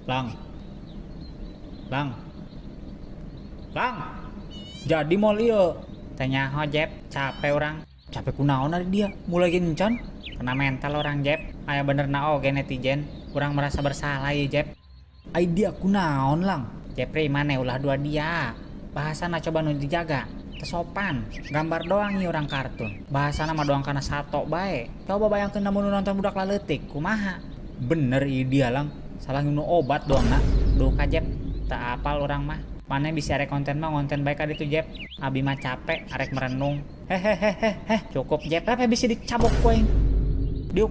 Lang. Lang. Lang. Jadi moal ieu. Teu nyaho, Jep, capek urang. Capek kunaon ari dia? Mulai ge encan. Kena mental urang, Jep. Aya benerna oge netizen. Urang merasa bersalah ieu, Jep. Ai dia kunaon, Lang? Jepri, maneh ulah dua dia. Bahasana coba nu dijaga. Teu sopan. Gambar doang ieu urang kartun. Bahasana mah doang kana sato bae. Coba bayangkeun lamun nu nonton budak laleutik, kumaha? Bener ieu dia, Lang. Salah nginum obat doang na. Duka, Jep, teu apal urang mah. Maneh bisa arek konten mah ngonten bae ka ditu, Jep. Abi mah capek arek merenung. Hehehehe, cukup, Jep. Pepe bisa dicabok ku aing. Diuk.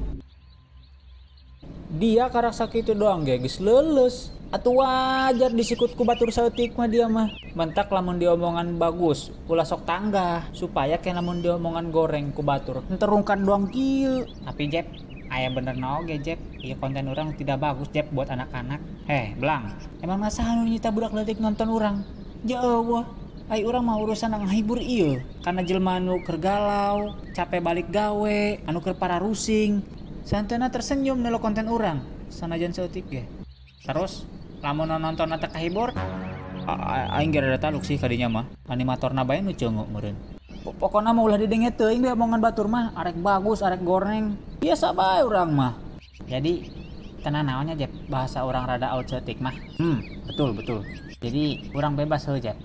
Dia karak sakitu doang ge geus leuleus. Atuh wajar disikut ku batur saeutik mah dia mah. Mentak lamun diomongan bagus, ulah sok tanggah supaya ke lamun diomongan goreng ku batur henteu rungkad doang kieu. Tapi Jep, aya benerna oge, Jep. Ieu konten urang tidak bagus, Jep, buat anak-anak. Heh, belang. Emang saha nu nyita budak leutik nonton urang? Ja eueuh. Ai urang mah urusan ngahibur ieu. Karena jelema anu keur galau, capek balik gawe, anu keur pararusing, santana tersenyum nelo konten urang, sanajan saeutik ge. Terus lamun nu nonton teu kahibur, Aing ge rada taluk sih kadinya mah. Animatorna bae nu ceungeu meureun. Pokona mah ulah didenge teuing we omongan batur mah, arek bagus, arek goreng. Biasa bae urang mah. Jadi tenan naonnya, Jep, bahasa urang rada out saeutik mah. Betul, betul. Jadi urang bebas heuh, Jep.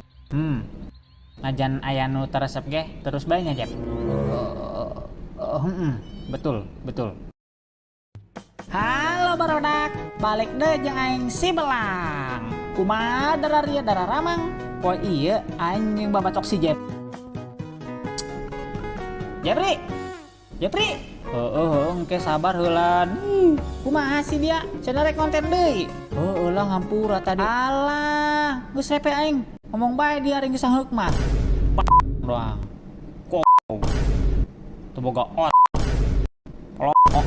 Najan aya nu teu resep ge terus bae nya, Jep. Betul, betul. Halo barodak, balik deui jeung aing si Belang. Kumaha dararia dararamang? Poe ieu aing jeung babacok si Jep. Jepri. Jepri. Heeh, heuh, engke sabar heula. Ih, kumaha sih dia? Cenah rek konten deui. Heueuh lah, ngampura tadi. Alah, geus repe aing. Ngomong bae dia ari geus sangheuk mah. Doang. Kok. Teu boga ot. Pelok.